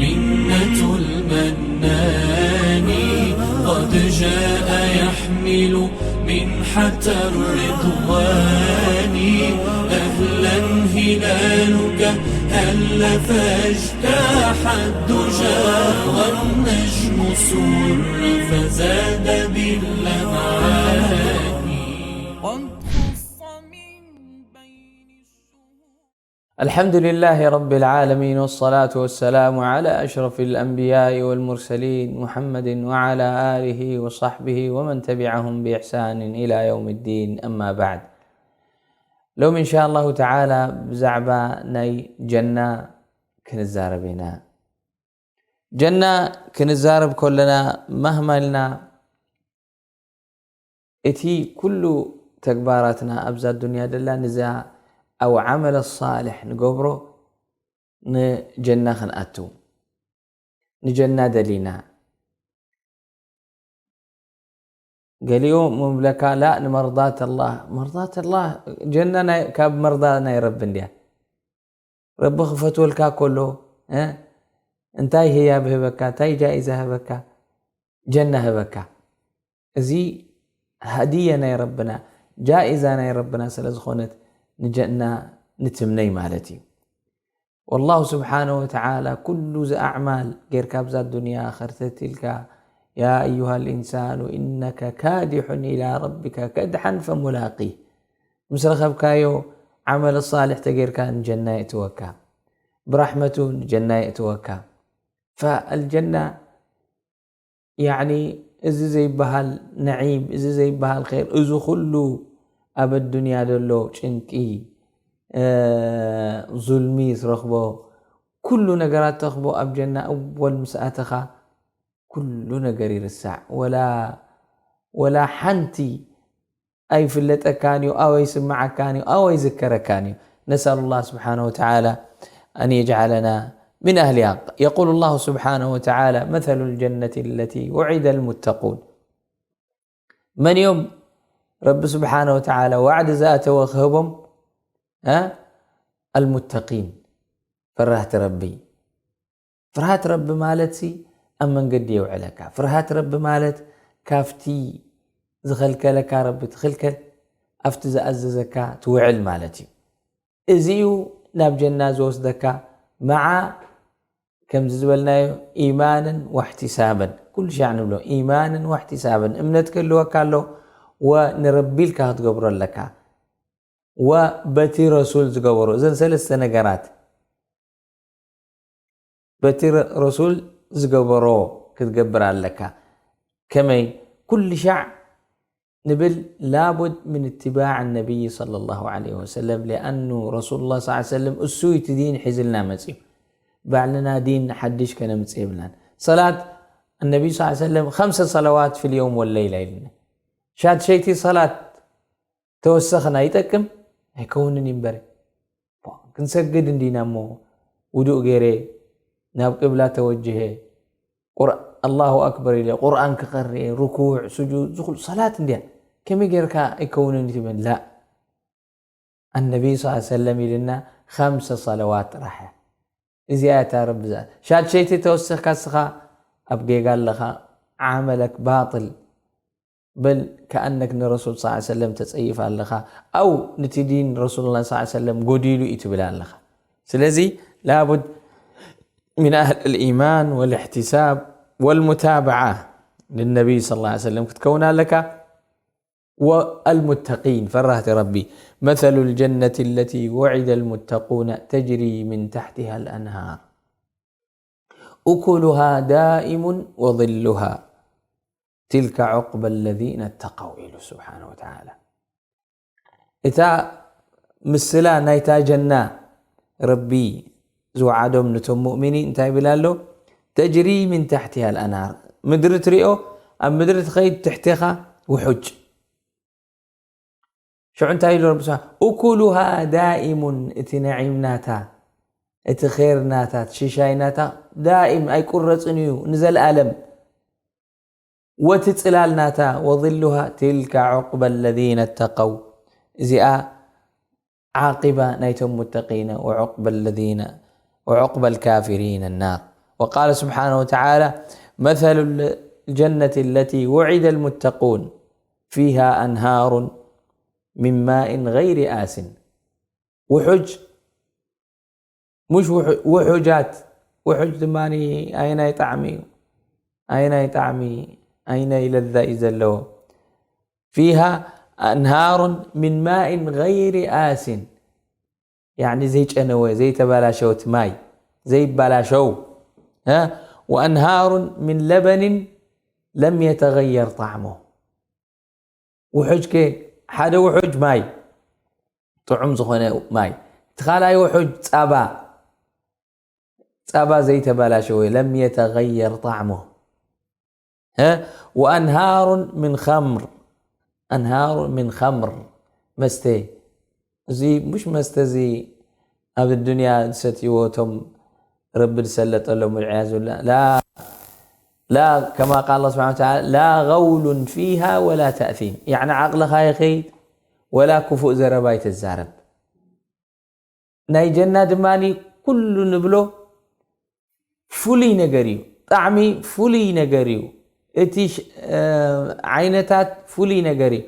منة المنان قد جاء يحمل منحة الرضوان. أهلا هلالك هل فاجتاح الدجى والنجم سر فزاد باللمعان. قد خص من بين الشهور. الحمد لله رب العالمين، والصلاة والسلام على أشرف الأنبياء والمرسلين محمد وعلى آله وصحبه ومن تبعهم بإحسان إلى يوم الدين، أما بعد. لوم إن شاء الله تعالى بزعبة ناي جنة كنزاربنا. جنة كنزارب كلنا مهما لنا እቲ ኩሉ ተግባራትና ኣብዛ ዱንያ ደላ ንዛ ኣብ ዓመለ ሳልሕ ንገብሮ ንጀና ክንኣቱ፣ ንጀና ደሊና። ገሊኡ ምብለካ ላ ንመርዳት ኣላህ፣ መርዳት ኣላህ ጀና ናይ፣ ካብ መርዳ ናይ ረቢ እንድያ። ረቢ ክፈትወልካ ከሎ እንታይ ህያብ ህበካ፣ እንታይ ጃኢዛ ህበካ፣ ጀና ህበካ። እዚ ሃድየ ናይ ረብና፣ ጃኢዛ ናይ ረብና ስለ ዝኾነት ንጀና ንትምነይ ማለት እዩ። ወላሁ ስብሓነ ወተዓላ ኩሉ እዚ ኣዕማል ጌርካ ኣብዛ ዱንያ ኸርተት ኢልካ፣ ያ ኣዩሃ ልኢንሳኑ ኢነከ ካዲሑን ኢላ ረቢከ ከድሓን ፈሙላቂ፣ ምስ ረኸብካዮ ዓመል ሳልሕ ተጌርካ ንጀና የእትወካ፣ ብራሕመቱ ንጀና የእትወካ። ፈኣልጀና ያዕኒ እዚ ዘይበሃል ነዒም፣ እዚ ዘይበሃል ኸይር፣ እዚ ኩሉ ኣብ ኣዱንያ ዘሎ ጭንቂ፣ እ፣ ዙልሚ ትረኽቦ፣ ኩሉ ነገራት ትረኽቦ ኣብ ጀና። እወል ምስ ኣተኻ ኩሉ ነገር ይርሳዕ። ወላ፣ ወላ ሓንቲ ኣይፍለጠካን እዩ፣ ኣው ኣይስምዓካን እዩ፣ ኣው ኣይዝከረካን እዩ። نسأل الله سبحانه وتعالى أن يجعلنا من أهلها. يقول الله سبحانه وتعالى: مثل الجنة التي وعد المتقون. መን እዮም ረቢ ስብሓነ ወተዓላ ዋዕዲ ዝኣተወ ክህቦም? እ? المتقين፣ ፈራህቲ ረቢ። ፍርሃት ረቢ ማለት ሲ ኣብ መንገዲ የውዕለካ። ፍርሃት ረቢ ማለት ካብቲ ዝኸልከለካ ረቢ ትኽልከል፣ ኣብቲ ዝኣዘዘካ ትውዕል ማለት እዩ። እዚ እዩ ናብ ጀና ዝወስደካ። መዓ ከምዚ ዝበልናዮ ኢማንን ዋሕቲሳበን፣ ኩሉ ሻዕ ንብሎ ኢማንን ዋሕቲሳበን፣ እምነት ክህልወካ ኣሎ፣ ወ ንረቢ ኢልካ ክትገብሮ ኣለካ፣ ወ በቲ ረሱል ዝገበሮ፣ እዘን ሰለስተ ነገራት በቲ ረ-፣ ረሱል ዝገበሮ ክትገብር ኣለካ። ከመይ? ኩሉ ሻዕ ንብል ላቡድ ምን እትባዕ ነቢይ ሰለላሁ ዐለይሂ ወሰለም፣ ሊኣኑ ረሱሉላህ ሰለላሁ ዐለይሂ ወሰለም እሱ እዩ እቲ ዲን ሒዝልና መፅዩ። ባዕልና ዲን ሓድሽ ከነምፅእ የብልናን። ሰላት ነቢይ ሰለላሁ ዐለይሂ ወሰለም ኸምሰ ሰለዋት ፊል የውም ወለይላ ኢልና። ሻድሸይቲ ሰላት ተወሰኽና ይጠቅም ኣይከውንን እዩ እምበር። ክንሰግድ እንዲና እሞ ውዱእ ገይረ ናብ ቅብላ ተወጅሀ፣ ቁር-፣ ኣላሁ ኣክበር ኢለ ቁርኣን ክቐርእ፣ ርኩዕ፣ ስጁድ፣ ዝኹሉ ሰላት እንድያ። ከመይ ጌርካ ኣይከውንን እዩ ትብል? ላ። ኣነቢ ሰለላሁ ዐለይሂ ወሰለም ኢልና ኸምሰ ሰለዋት ጥራሕ እያ። እዚኣ እታ ረቢ ዝኣ-፣ ሻድሸይቲ ተወሲኽካ እስኻ ኣብ ጌጋ ኣለኻ፣ ዓመለክ ባጥል። በል ከኣነክ ንረሱል ሰለላሁ ዐለይሂ ወሰለም ተጸይፍ ኣለኻ፣ ኣው ነቲ ዲን ረሱሉላህ ሰለላሁ ዐለይሂ ወሰለም ጎዲሉ እዩ ትብል ኣለኻ። ስለዚ ላቡድ ሚን ኣህል ልኢማን ወልእሕትሳብ ወልሙታብዓ ልነቢይ ሰለላሁ ዐለይሂ ወሰለም ክትከውን ኣለካ። ወልሙተቂን፣ ፈራህቲ ረቢ። መሰሉ ልጀነቲ ለቲ ውዒደ ልሙተቁነ ተጅሪ ሚን ታሕቲሃ ልኣንሃር ኡኩሉሃ ዳኢሙን ወظሉሃ ትልከ ዑቅበ ለዚነ ተቀው ኢሉ ስብሓነ ወተዓላ። እታ ምስላ ናይታ ጀና ረቢ ዝወዓዶም ነቶም ሙእሚኒን እንታይ ይብል ኣሎ? ተጅሪ ሚን ታሕቲሃ ልኣንሃር፣ ምድሪ ትሪኦ፣ ኣብ ምድሪ ትኸይድ ትሕቴኻ ውሑጅ። ሽዑ እንታይ ኢሉ ረቢ ስብሓ-፣ ኡኩሉሃ ዳኢሙን፣ እቲ ነዒም ናታ፣ እቲ ኼር ናታ፣ እቲ ሽሻይ ናታ ዳኢም ኣይቁረጽን እዩ ንዘለኣለም። ወቲ ጽላል ናታ፣ ወظሉሃ ትልከ ዑቅበ ለዚነ ተቀው፣ እዚኣ ዓቂባ ናይቶም ሙተቂነ፣ ወዑቅበ ለዚነ፣ ወዑቅበ ልካፊሪነ ናር። وقال سبحانه وتعالى: مثل الجنة التي وعد المتقون فيها أنهار من ماء غير آسن. ውሑጅ፣ مش ውሑ-፣ ውሑጃት፣ ውሑጅ ድማ ኣይናይ ጣዕሚ እዩ፣ ኣይናይ ጣዕሚ፣ ኣይናይ ለዛ እዩ ዘለዎ። فيها أنهار من ماء غير آسن، يعني ዘይጨነወ፣ ዘይተበላሸወት ማይ፣ ዘይበላሸው። ها؟ وأنهار من لبن لم يتغير طعمه. ውሑጅ ከ፣ ሓደ ውሑጅ ማይ፣ ጥዑም ዝኾነ ማይ። እቲ ካልኣይ ውሑጅ ጸባ፣ ጸባ ዘይተበላሸወ፣ لم يتغير طعمه. ها؟ وأنهار من خمر، أنهار من خمر، መስተ። እዚ مش መስተ እዚ ኣብ الدنيا ዝሰትይዎ እቶም رب ዝሰለጠሎም والعياذ بالله. لا، لا، كما قال الله سبحانه وتعالى: لا غول فيها ولا تأثيم. يعني ዓቕልኻ ይኸይድ፣ ወላ ክፉእ ዘረባ ይተዛረብ። ናይ ጀና ድማ ኩሉ ንብሎ ፍሉይ ነገር እዩ። ጣዕሚ ፍሉይ ነገር እዩ። እቲ ሽ-፣ እ፣ ዓይነታት ፍሉይ ነገር እዩ።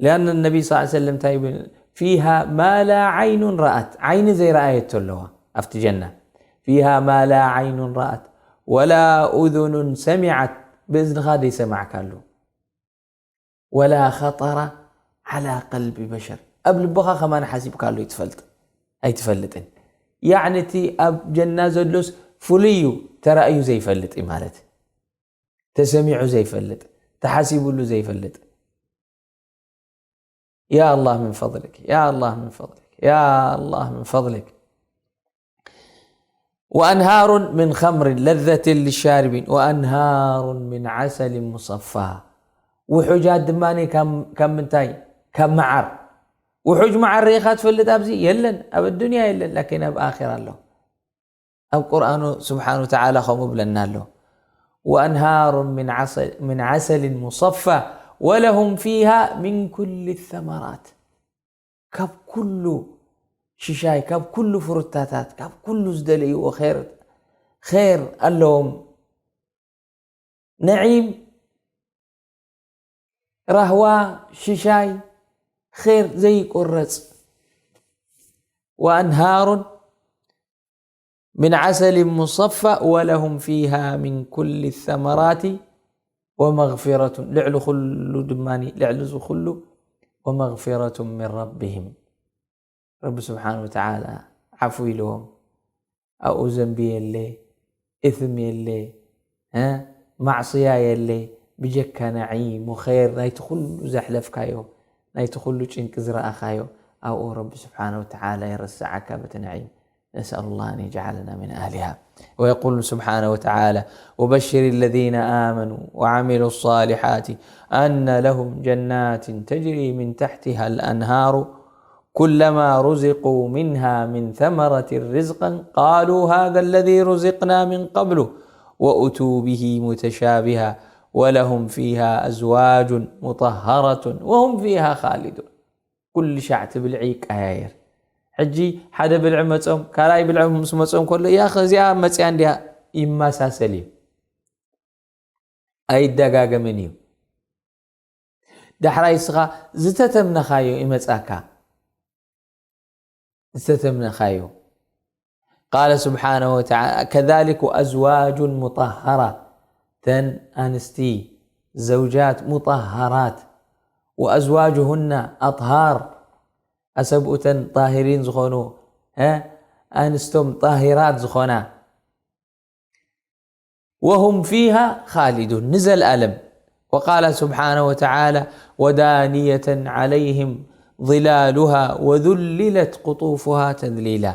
لأن النبي صلى الله عليه وسلم እንታይ ይብል? فيها ما لا عين رأت، ዓይኒ ዘይረኣየቶ ኣለዋ ኣብቲ ጀና። فيها ما لا عين رأت ولا أذن سمعت، ብእዝንኻ ዘይሰማዕካሉ። ولا خطر على قلب بشر، ኣብ ልብኻ ከማን ሓሲብካሉ ይትፈልጥ፣ ኣይትፈልጥን። ያዕኒ እቲ ኣብ ጀና ዘሎስ ፍሉይ እዩ፣ ተራእዩ ዘይፈልጥ እዩ ማለት፣ ተሰሚዑ ዘይፈልጥ፣ ተሓሲቡሉ ዘይፈልጥ። يا الله من فضلك، يا الله من فضلك، يا الله من فضلك. وأنهار من خمر لذة للشاربين وأنهار من عسل مصفى. ውሑጃት ድማ ካብ፣ ካብ ምንታይ? ካብ መዓር። ውሑጅ መዓር ርኢኻ ትፈልጥ? ኣብዚ የለን፣ ኣብ ኣዱንያ የለን፣ ላኪን ኣብ ኣኺራ ኣሎ። ኣብ ቁርኣኑ ስብሓን ወተዓላ ከምኡ ብለና ኣሎ። وأنهار من عسل، من عسل مصفى ولهم فيها من كل الثمرات. ካብ ኩሉ ሽሻይ፣ ካብ ኩሉ ፍሩታታት፣ ካብ ኩሉ ዝደለይዎ ኸይር፣ ኸይር ኣለዎም። ነዒም፣ ራህዋ፣ ሽሻይ፣ ኸይር ዘይቁረጽ። وأنهار من عسل مصفى ولهم فيها من كل الثمرات ومغفرة، ልዕሊ ኩሉ ድማኒ፣ ልዕሊ እዚ ኩሉ، ومغفرة من ربهم، ረቢ ስብሓን ወተዓላ ዓፉ ኢልዎም፣ ኣብኡ ዘንቢ የለ፣ እትም የለ፣ እ፣ ማዕስያ የለ፣ ብጀካ ነዒም ወኸይር ናይቲ ኩሉ ዘሕለፍካዮ፣ ናይቲ ኩሉ ጭንቂ ዝረኣኻዮ፣ ኣብኡ ረቢ ስብሓን ወተዓላ የረስዓካ በቲ ነዒም። نسأل الله أن يجعلنا من أهلها. ويقول سبحانه وتعالى: وبشر الذين آمنوا وعملوا الصالحات أن لهم جنات تجري من تحتها الأنهار كلما رزقوا منها من ثمرة رزقا قالوا هذا الذي رزقنا من قبل وأتوا به متشابها ولهم فيها أزواج مطهرة وهم فيها خالدون. ኩሉ ሻዕ እቲ ብልዒ ይቀያየር። ሕጂ ሓደ ብልዒ መጾም፣ ካልኣይ ብልዒ ምስ መጾም ከሎ፣ "ያኸ እዚኣ መጽያ እንድያ?" ይመሳሰል እዩ። ኣይደጋገምን እዩ። ዳሕራይ እስኻ ዝተተምነኻዮ ይመጻካ። ዝተተምነኻዮ። قال سبحانه وتعالى: كذلك وأزواج مطهرة، ተን ኣንስቲ ዘውጃት ሙጠሃራት፣ وأزواجهن أطهار፣ ኣሰብኡተን ጣሂሪን ዝኾኑ፣ እ፣ ኣንስቶም ጣሂራት ዝኾና፣ وهم فيها خالدون، ንዘለኣለም። وقال سبحانه وتعالى: ودانية عليهم ظلالها وذللت قطوفها تذليلا.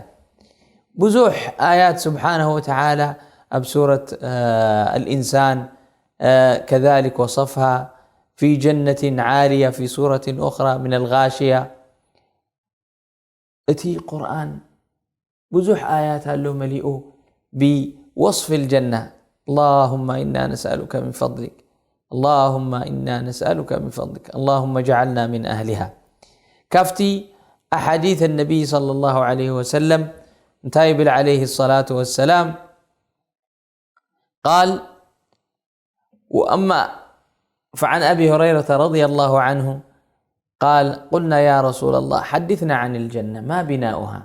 ብዙሕ ኣያት ስብሓንሁ ወተዓላ ኣብ ሱረት፣ እ፣ الإنسان، እ፣ كذلك وصفها في جنة عالية في سورة أخرى من الغاشية። እቲ ቁርኣን ብዙሕ ኣያት ኣሎ መሊኡ ብወስፍ الجنة. اللهم إنا نسألك من فضلك، اللهم إنا نسألك من فضلك، اللهم اجعلنا من أهلها. ካብቲ ኣሓዲث النبي صلى الله عليه وسلم እንታይ ይብል عليه الصلاة والسلام؟ قال: وأما فعن أبي هريرة رضي الله عنه قال: قلنا يا رسول الله، حدثنا عن الجنة، ما بناؤها؟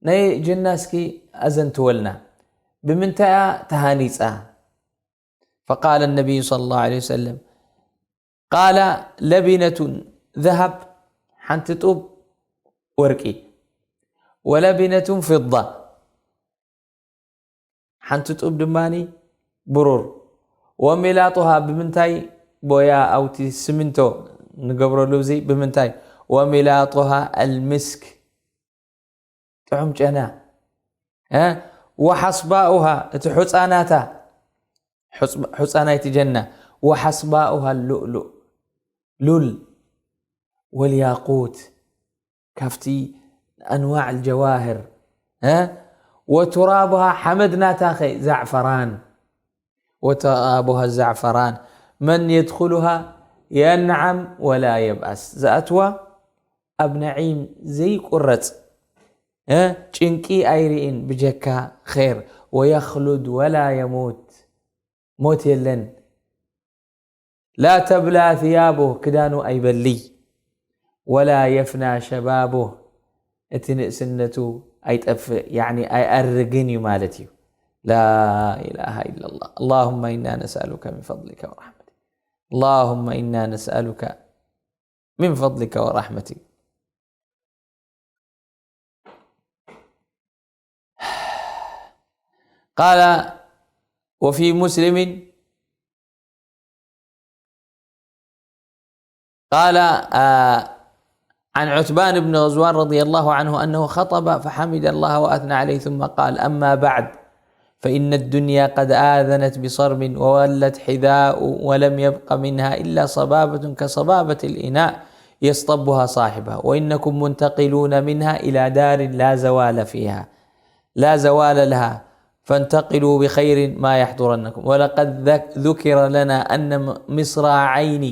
ናይ ጀና እስኪ ኣዘንትወልና፣ ብምንታይ እያ ተሃኒጻ? فقال النبي صلى الله عليه وسلم: قال: لبنة ذهب، ሓንቲ ጡብ ወርቂ፣ ولبنة فضة، ሓንቲ ጡብ ድማኒ ብሩር። وملاطها፣ ብምንታይ ቦያ ኣውቲ ስሚንቶ ንገብረሉ እዚ ብምንታይ؟ وملاطها المسك، ጥዑም ጨና። እ? وحصباؤها፣ እቲ ሑፃናታ፣ ሑፅ-፣ ሑፃ ናይቲ ጀና። وحصباؤها اللؤلؤ፣ ሉል፣ والياقوت، ካብቲ أنواع الجواهر، እ? وترابها، ሓመድ ናታ ኸ زعفران، وترابها الزعفران، من يدخلها ينعم ولا يبأس، ዝኣትዋ ኣብ ነዒም ዘይቁረጽ፣ እ? ጭንቂ ኣይርእን ብጀካ ኸይር። ويخلد ولا يموت، ሞት የለን። لا تبلى ثيابه، ክዳኑ ኣይበልይ። ولا يفنى شبابه، እቲ ንእስነቱ ኣይጠፍእ፣ ያዕኒ ኣይኣርግን እዩ ማለት እዩ። لا إله إلا الله. اللهم إنا نسألك من فضلك ورحمتك. اللهم إنا نسألك من فضلك ورحمتك. قال: وفي مسلم، قال، آه، عن عتبان بن غزوان رضي الله عنه أنه خطب فحمد الله وأثنى عليه ثم قال: أما بعد، فإن الدنيا قد آذنت بصرم وولت حذاء، ولم يبق منها إلا صبابة كصبابة الإناء يصطبها صاحبها، وإنكم منتقلون منها إلى دار لا زوال فيها، لا زوال لها، فانتقلوا بخير ما يحضرنكم. ولقد ذك-، ذكر لنا أن م-، مصراعين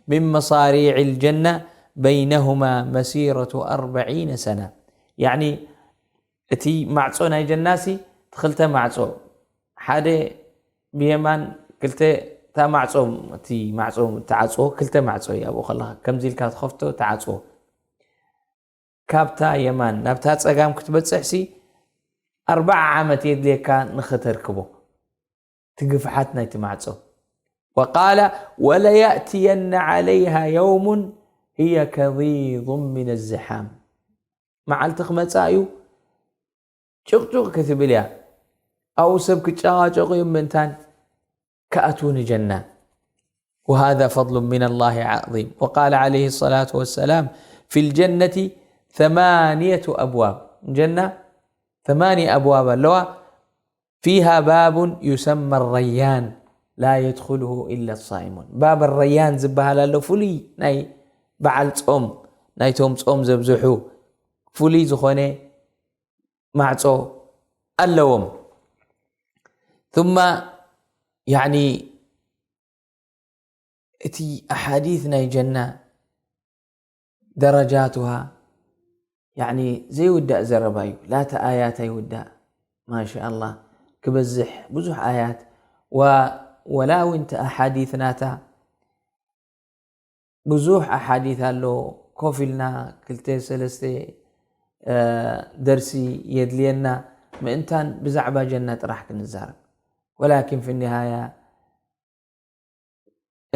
من مصاريع الجنة بينهما مسيرة أربعين سنة. يعني، እቲ ማዕጾ ናይ ጀናሲ፣ እቲ ክልተ ማዕጾ፣ ሓደ ብየማን፣ ክልተ፣ እታ ማዕጾ፣ እቲ ማዕጾ፣ እትዓጽዎ ክልተ ማዕጾ እዩ። ኣብኡ ከለኻ ከምዚ ኢልካ ትኸፍቶ፣ ትዓጽዎ። ካብታ የማን ናብታ ጸጋም ክትበጽሕሲ፣ ኣርብዓ ዓመት የድልየካ ንኽተርክቦ፣ እቲ ግፍሓት ናይቲ ማዕጾ። وقال: وليأتين عليها يوم هي كضيض من الزحام. መዓልቲ ክመጻ እዩ፣ ጭቕጭቕ ክትብል እያ። ኣብኡ ሰብ ክጨቓጨቑ እዮም ምእንታን ክኣትዉ ንጀና። وهذا فضل من الله عظيم. وقال عليه الصلاة والسلام: في الجنة ثمانية أبواب. ጀና ثمانية أبواب ኣለዋ። فيها باب يسمى الريان لا يدخله إلا الصائمون. باب الريان ዝበሃል ኣሎ፣ ፍሉይ ናይ በዓል ጾም፣ ናይቶም ጾም ዘብዝሑ ፍሉይ ዝኾነ ማዕጾ ኣለዎም። ثم يعني እቲ ኣሓዲት ናይ ጀና ደረጃቱሃ፣ ያዕኒ ዘይውዳእ ዘረባ እዩ። ላታ ኣያት ኣይውዳእ። ማሻኣላህ፣ ክበዝሕ ብዙሕ ኣያት፣ ወ-፣ ወላ እውን እቲ ኣሓዲት ናታ ብዙሕ ኣሓዲት ኣሎ። ኮፍ ኢልና ክልተ ሰለስተ፣ እ፣ ደርሲ የድልየና ምእንታን ብዛዕባ ጀና ጥራሕ ክንዛረብ። ወላኪን ፊ ኒሃያ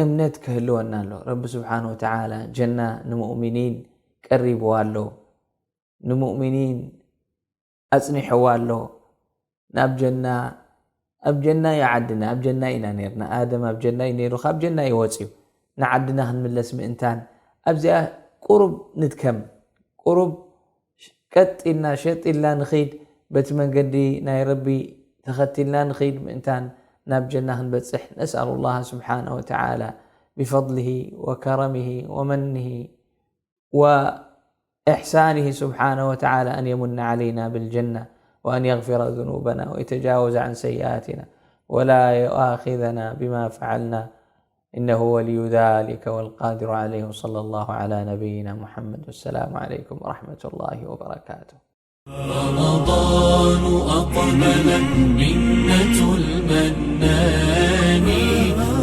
እምነት ክህልወና ኣሎ። ረቢ ስብሓን ወተዓላ ጀና ንሙእሚኒን ቀሪብዋ ኣሎ። ንሙእሚኒን ኣጽኒሕዋ ኣሎ። ናብ ጀና፣ ኣብ ጀና እዩ ዓድና፣ ኣብ ጀና ኢና ነርና። ኣደም ኣብ ጀና እዩ ነይሩ፣ ካብ ጀና እዩ ወጽዩ። ንዓድና ክንምለስ ምእንታን ኣብዚኣ ቁሩብ ንድከም፣ ቁሩብ ቀጥ ኢልና ሸጥ ኢልና ንኺድ፣ በቲ መንገዲ ናይ ረቢ ተኸቲልና ንኺድ ምእንታን ናብ ጀና ክንበጽሕ። نسأل الله سبحانه وتعالى بفضله وكرمه ومنه وإحسانه سبحانه وتعالى أن يمن علينا بالجنة، وأن يغفر ذنوبنا ويتجاوز عن سيئاتنا، ولا يؤاخذنا بما فعلنا، إنه ولي ذلك والقادر عليه. وصلى الله على نبينا محمد. والسلام عليكم ورحمة الله وبركاته. رمضان أقبلت منة المنان،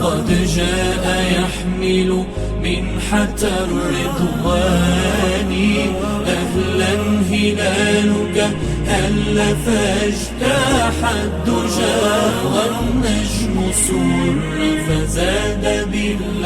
قد جاء يحمل منحة الرضوان. أهلا هلالك هل فاجتاح الدجى، والنجم سر فزاد بالله